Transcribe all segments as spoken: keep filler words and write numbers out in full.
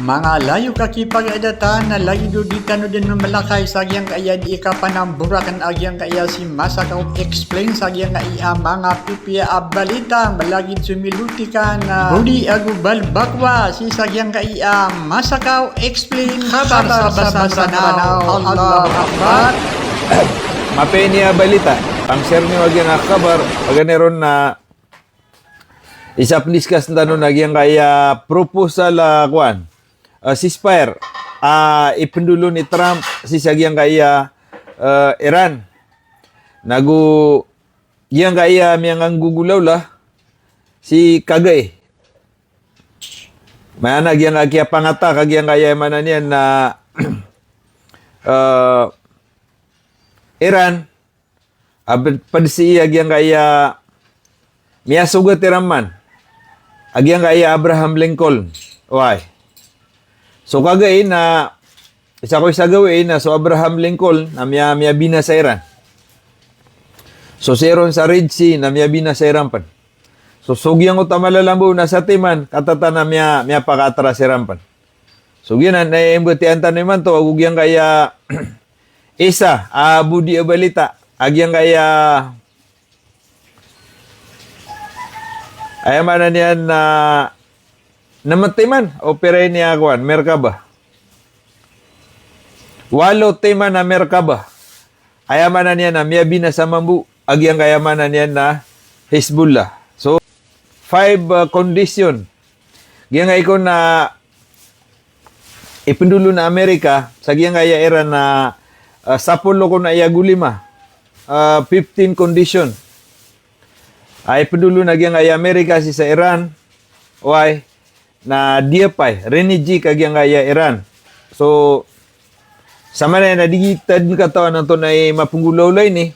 Manga layok a kipagadatan na lagid o di tano dn malakay sa giyangkaya di kapanamborakan a giyangkaya si Masakaw Explain sa giyangkaya manga pipiya a balita, malagid so milotika na bodi ago balbakwa sii sa giyangkaya Masakaw Explain. Khabar sa basa na banaw. Allahu Akbar. Mapiya ini a balita, pang-share niyo a giya khabar, paganay ron na isa pn discuss tano na giyangkaya proposal a kowan, a ceasefire a ipndolon i Trump sii sa giyangkaya, eh, Iran. Nago giyangkaya miyanganggogolawla si kagai. Maana giyangkaya kiyapangata ka giyangkaya maana niyan na, eh, Iran, a pd, pd sii a giyangkaya miyasogat iran man a giyangkaya Abraham Lincoln. Oway. So kagai na isa ko isa gawii na so Abraham Lincoln na miya, miyabinasa iran. So si Iran sa Red Sea na miyabinasa iran pn. So, so giyangkoto a malalambo na satiman, katatan a miya, miyapakaatras iran pn. So giyanan na imbatiyan tano imanto, ago giyangkaya isa a bodi a balita a giyangkaya, aya maana niyan na, na matiman o pira ini a kowan, merkaba. Walo timan a merkaba. Aya maana niyan na miyabinasa mambo a giyangkaya maana niyan na Hezbollah. So, five, uh, condition. Giyangkaya kon a ipndolon a Amerika sa giyangkaya Iran na, uh, sapolo kon a aya ago lima. Uh, fifteen condition. A ipndolon a giyangkaya Amerika sii sa Iran. Oway. Na diyapay, rineject a giyangkaya Iran. So, sa maana niyan na di kita dn katawan antonaa i mapnggolawla ini,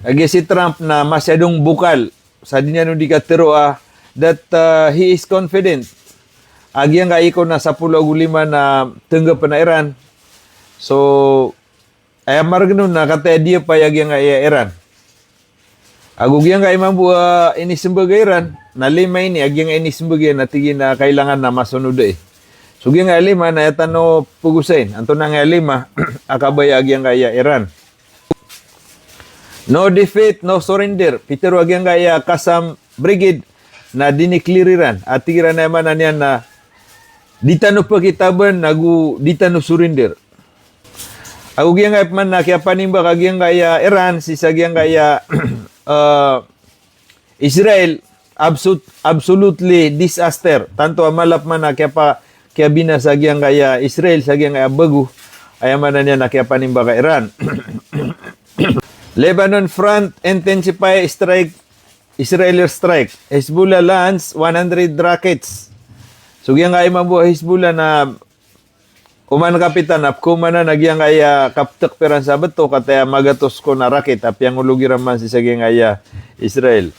a giya si Trump na masyadong bokal. Sa di niyan on di katharo a, that, uh, he is confident a giyangkaya kon a sapolo ago lima na tnggapan a Iran. So, aya margn on na kataya diyapay a giyangkaya Iran. Ago giyangkaya mambo a inismbag a Iran na lima ini a giyangkaya inismbag iyan na tig iyan a kailangan na masonod ai. So giyangkaya lima na aya tano pogosayn. Antonaa giyangkaya lima a kabaya a giyangkaya Iran? No defeat, no surrender. Pitharo a giyangkaya Qassam Brigade na di-declare iran. A tig iran a aya maana niyan na di tano pkitaban ago di tano surrender. Ago giyangkaya pman na kiyapanimbaka giyangkaya Iran sii sa giyangkaya, eh, Israel, abso-, absolutely disaster. Tanto a mala pman a kiyapa-, kiyabinasa giyangkaya Israel sa giyangkaya bago. Aya maana niyan na kiyapanimbaka Iran. Lebanon Front intensify strike, Israel airstrike. Hezbollah launch one hundred rockets. So giyangkaya mambo a Hezbollah na oman kapitan a pkhaomanan a giyangkaya kaptk piran sa bto, kataya magatos kon a rocket a piyangolog iran man sii sa giyangkaya Israel.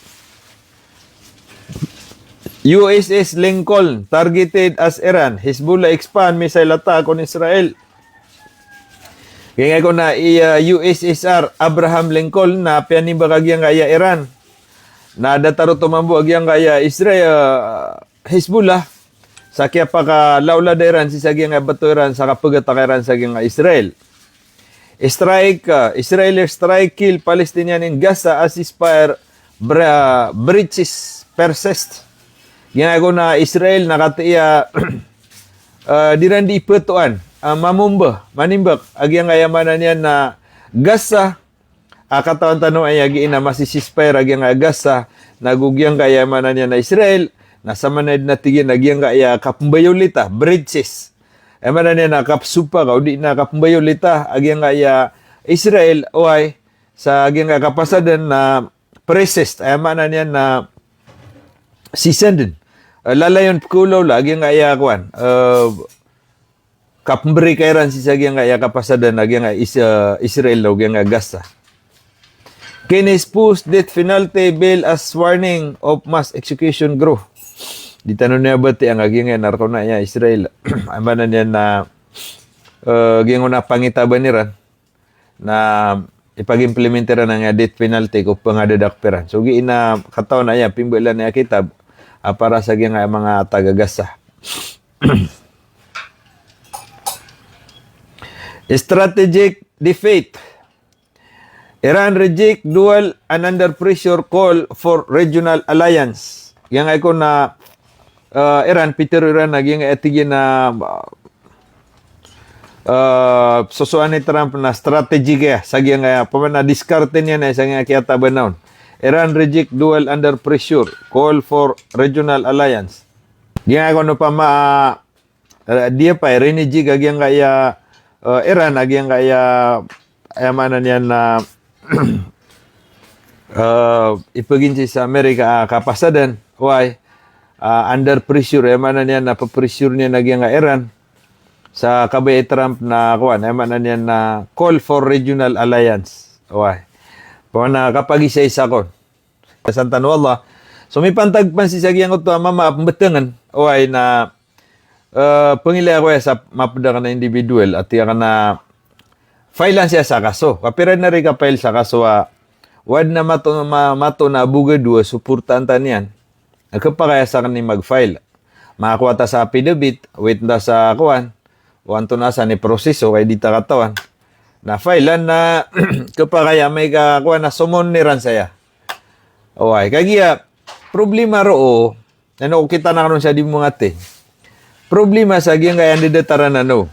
U S S Lincoln targeted as Iran, Hezbollah expand missile attack on Israel. Giyangkaya kon a, iya, U S S R Abraham Lincoln na piyanimbaka giyangkaya Iran. Na datar oto mambo a giyangkaya Israel, Hezbollah, sa kiyapakalaolad iran sii sa giyangkaya bto iran sa kapgataka iran sa giyangkaya Israel. Strike, uh, Israel strike kill Palestinian in Gaza as ceasefire br-, uh, breaches persist. Giyangkaya kon a Israel na kataya, uh, di iran di iptoan, uh, mamomba, manimbak a giyangkaya maana niyan na Gaza, a katawan tano aya giya na masi-ceasefire a giyangkaya Gaza, nago giyangkaya maana niyan na Israel, na sa maana niyan na tig iyan a giyangkaya kapmbayolita, breaches. Aya maana niyan na kapsopak, o di na kapmbayolita a giyangkaya Israel, oway, sa giyangkaya kapasadan na persist, aya maana niyan na sisanden. Eh, lalayon pkhaolawla a giyangkaya kowan, eh, kapmbreak iran sii sa giyangkaya kapasadan a giyangkaya Is-, eh, Israel o giyangkaya Gaza. Kenneth pushed death penalty bill as warning of mass execution grow. Di tano niyan batiya a giyangkaya na rk on a aya Israel. Aya maana niyan na, eh, giyangkaya na pangitaban iran na ipag-implement iran a giyangkaya death penalty ko pngadadak piran. So giya na katawan a aya pimbalan a kitab a para sa giyangkaya manga taga Gaza. Strategic defeat. Iran reject dual and under pressure call for regional alliance. Giyangkai kon na, eh, Iran, pitharo iran na giyangkai a tig iyan a, eh, sosoan i Trump na strategy kaya, sa giyangkai a, opama na diskarte niyan sa giyangkai a kiyatabanan on. Iran reject dual under pressure call for regional alliance. Giyangkai kon opama, eh, di apa, eh, rinijik a giyangkai a, eh, Iran a giyangkai a, aya maana niyan na, eh, ipaginsi sa Amerika a kapasadan, oway, ah, under pressure, aya maana niyan na papressure niyan a giyangkai a Iran sa kabaya i Trump na kowan, aya maana niyan na call for regional alliance. Oway. Opama na kapagisaisa kon. Santan o Allah. So, mipantag pansi sa giyangkoto a mama a pmbtngn. Oway na, eh, pngilaya ko aya sa mapd akn a individual, a tig akn a file-an siya sa kaso. Kapira na di ka-file sa kaso a, o adn a mato, ma-, mato na abogado a suportaan ta niyan. Na khapakay a sakn i mag-file. Makakowa ta sa affidavit, witness sa kowan. O antonaa san i proseso, ka di ta katawan. Na file-an na khapakay a amay ka kowan na summon iran saya. Oway, kagiya problema roo, ano, okit anan on sa di mangati. Problema sa giyangkai a ndadatar anan on.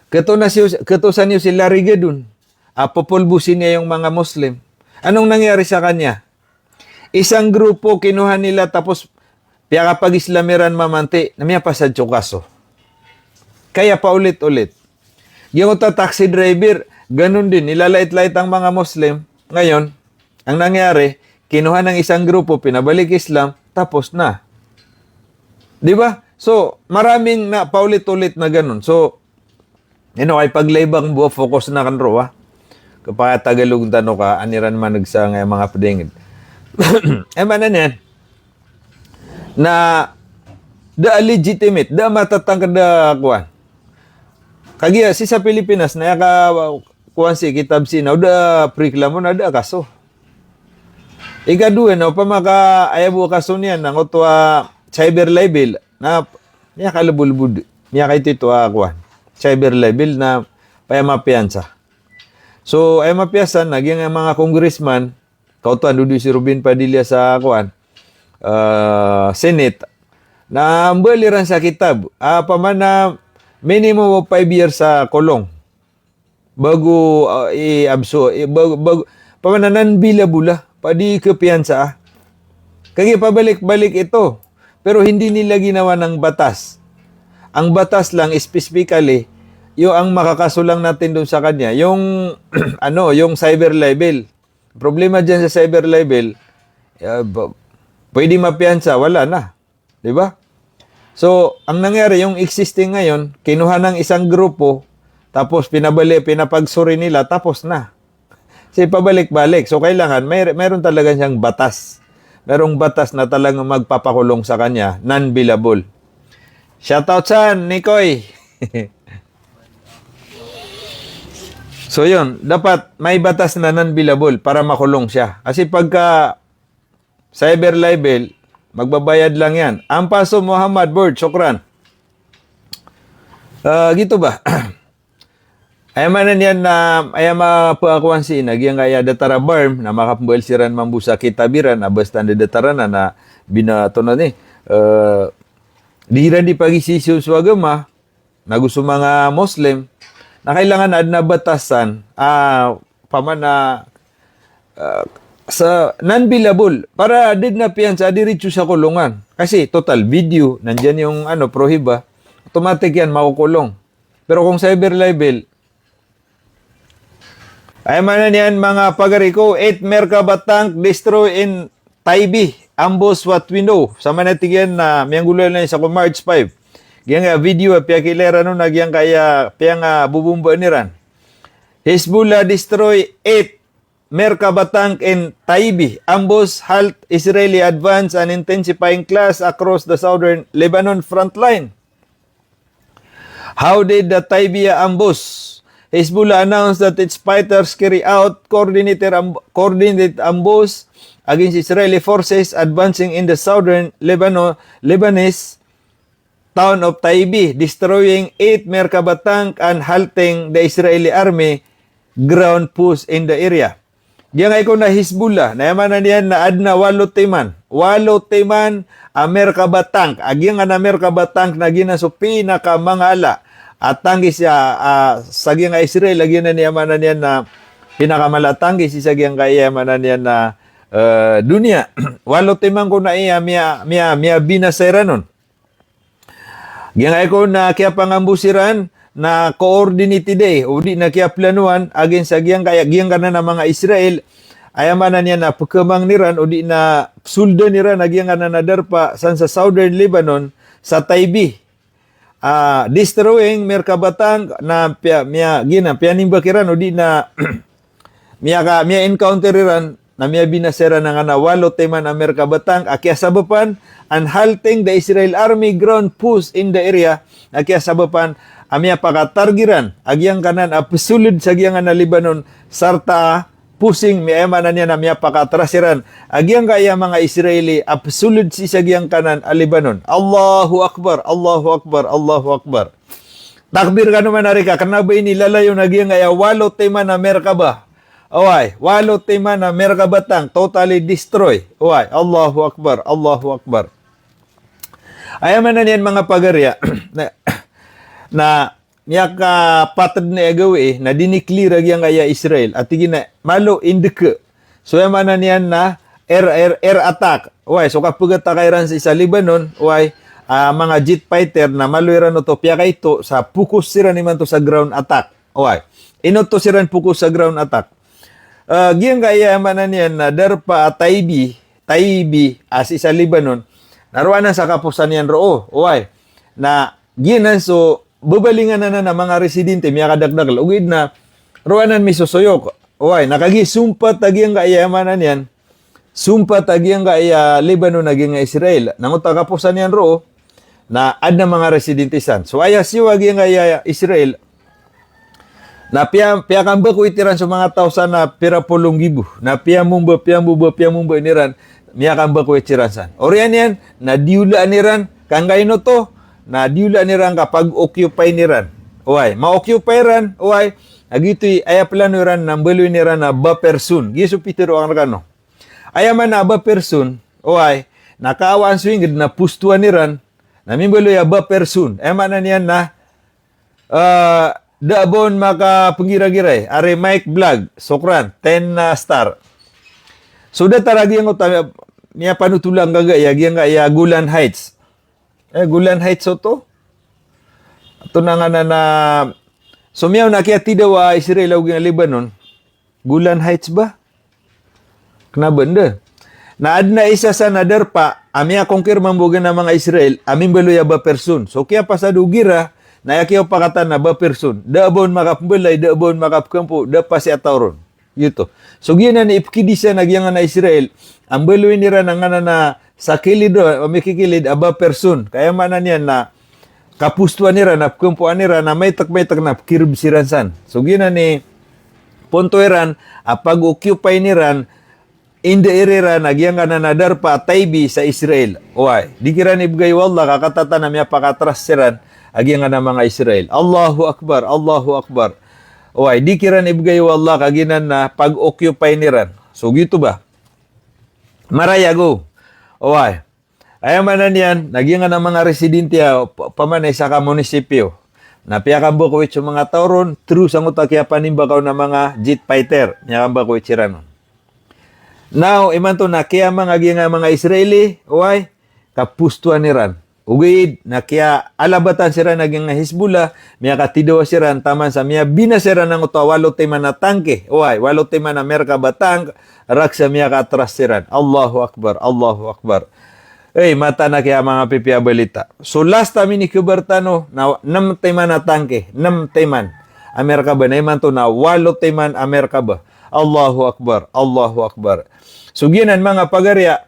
Ketoon a si, ketoon san iyo si Larry Gadon a popolbosin niya yung mga Muslim. Anong nangyari sa kanya? Isang grupo kinuha nila tapos piyakapag-Islam iran mamanti, na miyapasad so kaso. Kaya paulit-ulit. Giyangkoto a taxi driver, ganun din, nilalait-lait ang mga Muslim. Ngayon, ang nangyari, kinuha ng isang grupo, pinabalik Islam, tapos na. Di ba? So, maraming na paulit-ulit na ganun. So, ino, ay paglaybang bo, focus na kan roo, ah. Kapatagalog tano ka, an iran maneg sa nga mga pdingid. Eh, maana niyan na da a legitimate, da a matatangkd a kowan. Kagiya sii sa Pilipinas na aya ka kowan sii, kitab sii na o da a preklamo na da a kaso. Ikadowa na opama ka aya bo a kaso niyan na ngoto a cyber libel na miyakalbodlbod, miyakaitoito a kowan. Cyber libel na paya mapiyansa. So, aya mapiyansa na giyangkai a mga congressman, kaoto a ndodon si Robin Padilla sa kowan, eh, Senate, na mbaloy iran sa kitab, ah, opama na minimum of five years sa kolong bago, ah, i-abso-, i-, bago, bago, opama na non-bailable, ah, pwede kapiyansa, ah. Kagiya pabalik-balik ito. Pero hindi nila ginawa ng batas. Ang batas lang, specifically, yung ang makakaso lang natin doon sa kanya, yung, ano, yung cyber libel. Problema dyan sa cyber libel, eh, ba-, pwede mapiyansa, wala na. Di ba? So, ang nangyari, yung existing ngayon, kinuha ng isang grupo, tapos pinabali-, pinapagsuri nila, tapos na. Kasi pabalik-balik. So, kailangan, may, mayroon talaga siyang batas. Mayroong batas na talagang magpapakulong sa kanya, non-bailable. Shoutout san, Nikoy! So, yun. Dapat may batas na non-bailable para makulong siya. Kasi pagka cyber libel, magbabayad lang yan. Ampaso Muhammad Bird, shukran. Ah, gito ba? Aya maana niyan na, aya mapakowan sii na giyangkaya datar a BARMM, na makapmbaloy siran mambo sa kitab iran, na basta ndadatar anan na binato na ni, eh, di iran di pagisisi so agama, nago so manga Muslim, na kailangan adn a batasan, ah, opama na, ah, sa non-bailable, para di dn a piyansa, diretso sa kolongan. Kasi total video, nandiyan yung, ano, prohiba, automatic yan, makukulong. Pero kung cyber libel, Aya maana niyan, manga pagari ko, eight Merkaba tank destroy in Taybeh, ambush what we know. Sa maana tig iyan na miyanggolawla niyan sa ko March five. Giyangkaya video a piyakilay ran on na giyangkaya piyangabobomba iran. Hezbollah destroy eight Merkaba tank in Taybeh, ambush halt Israeli advance and intensifying clash across the southern Lebanon front line. How did the Taybeh ambush? Hezbollah announced that its fighters carry out coordinated amb-, coordinated ambush against Israeli forces advancing in the southern Lebanon, Lebanese town of Taibi, destroying eight Merkaba tank and halting the Israeli army ground post in the area. Giyangkai kon a Hezbollah, na aya maana niyan na adn a walo timan, walo timan a Merkaba tank. A giyangkanan a Merkaba tank na giyanan so pinakamangala a tank sa, ah, sa giyangkai a Israel, a giyanan i aya maana niyan na pinakamala a tank sa giyangkai a aya maana niyan na, eh, doniya. Walo timan kon a iya miya, miya, miyabinasa iran on. Giyangkai kon a kiyapangambo siran na coordinated, eh, odi na kiyaplanoan against a giyangkai, giyangkanan a manga Israel, aya maana niyan na pkhamangan iran odi na psoldan iran a giyangkanan a darpa san sa southern Lebanon, sa Taibi. Ah, destroying Merkaba tank na piya, miya, giyanan, piyanimbak iran odi na miyaka, miya-encounter iran, na miyabinasa iran angkanan a walo timan a Merkaba tank a kiyasabapan, and halting the Israel army ground post in the area, a kiyasabapan a miyapakatarget iran a giyangkanan a psoled sa giyangkanan a Lebanon, sarta a posing, miya, aya maana niyan na miyapakatras iran a giyangkai a manga Israeli a psoled sii sa giyangkanan a Lebanon. Allahu Akbar, Allahu Akbar, Allahu Akbar. Takbir kano man a rika, kna ba inilalayon a giyangkai a walo timan a Merkaba. Oway, walo timan a Merkaba tank, totally destroy. Oway, Allahu Akbar, Allahu Akbar. Aya maana niyan manga pagariya, na, na miyakapatd na gawii, na diniklir a giyangkai a Israel. A tig iyan a malo indk. So aya maana niyan na air, air, air attack. Oway, so kapgataka iran sii sa Lebanon, oway, ah, manga jet fighter na malo iran oto piyakaito sa focus siran imanto sa ground attack. Oway, ino oto siran focus sa ground attack? Ah, giyangkai a aya maana niyan na darpa a Taibi, Taibi, ah, sii sa Lebanon, na roo anan sa kaposan iyan roo, oway. Na giyanan so babalingan anan a manga residente, miyakadakdakl. Ogaid na roo anan misosoyok. Oway, na kagiya sompat a giyangkai a aya maana niyan, sompat a giyangkai a Lebanon a giyangkai a Israel. Na angkoto a kaposan iyan roo, na adn a manga residente san. So aya siyowa a giyangkai a Israel, na piya, piyakambakowit iran so manga taw san a pira polo nggibo. Na piyamomba, piyamomba, piyamomba iran, miyakambakowit siran san. Oriyan iyan, na diyolaan iran, ka angkaino oto, na diyolaan iran ka pag-occupy iran. Oway, ma-occupy iran, oway, na giyoto i aya plano iran na mbaloyin iran a buffer zone. Giya so pitharo akn rkano. Aya maana a buffer zone, oway, na kaawaan so ingd na postoan iran, na mimbaloy a buffer zone. Aya maana niyan na, ah, da a ba on makapnggiragiray, ari Mike Vlog, sokran, ten, ah, star. So datar a giyangkoto a miyapanotola angkagaya, giyangkaya Golan Heights. Eh, Golan Heights oto? Oto na nganan a, so miyaona a kiyatidawa a Israel ago giyangkai a Lebanon. Golan Heights ba? Kna ba, nda. Na adn a isa san a darpa a miyakonkirma mambo giyangkanan a manga Israel a mimbaloy a buffer zone. So kiyapasad o gira, na aya kiyaopakatan na buffer zone. Da a ba on makapmbalay, da a ba on makapkhampo, da a pasi a taw ron. Giyoto. So giyanan i ipkidi san a giyangkanan a Israel a mbaloyin iran angkanan a sa kilid o, o mikikilid a buffer zone. Ka aya maana niyan na kapostoan iran, a pkhampoan iran, a maitk-maitk na pkirb siran san. So giyanan i ponto iran a pag-occupy iran, inda iran a giyangkanan a darpa a Taibi sa Israel. Oway, di kiran ibgay o Allah ka katatan a miyapakatras siran a giyangkanan a manga Israel. Allahu Akbar, Allahu Akbar. Oway, di kiran ibgay o Allah ka giyanan a pag-occupy iran. So giyoto ba? Marayag o. Oway. Aya maana niyan, na giyangkanan a manga residente a, pa-, pamanay sa ka munisipyo. Na piyakambakowit so manga taw ron, through sangkoto a kiyapanimbaka on a manga jet fighter. Miyakambakowit siran on. Now, imanto na kiyamangagi a manga Israeli, oway, kapostoan iran. Ogaid na kiyaalabatan siran a giyangkai a Hezbollah, miyakatidawa siran, taman sa miyabinasa iran angkoto a walo timan a tangke. Oway, walo timan a Merkaba tank, raksa miyakatras siran. Allahu Akbar, Allahu Akbar. Ey, mataan a kiya manga pipiya a balita. So last a minikhabar tano na nem timan a tangke, nem timan a Merkaba, na imanto na walo timan a Merkaba. Allahu Akbar, Allahu Akbar. So giyanan manga pagariya,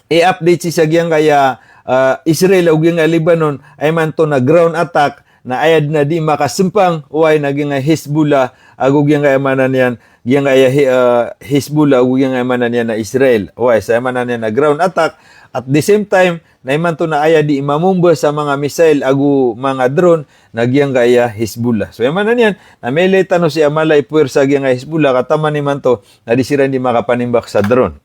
i-update sii sa giyangkaya, ah, Israel ago giyangkaya Lebanon, a imanto na ground attack, na aya dn a di makasmpang, oway, na giyangkaya Hezbollah, ago giyangkaya maana niyan, giyangkaya Hi-, ah, Hezbollah, ago giyangkaya maana niyan na Israel. Oway, sa aya maana niyan na ground attack. At the same time, na imanto na aya di mamomba sa manga missile ago manga drone, na giyangkaya Hezbollah. So, aya maana niyan, na mailay tano sii a mala i puwersa giyangkaya Hezbollah, ka taman imanto, na di siran di makapanimbak sa drone.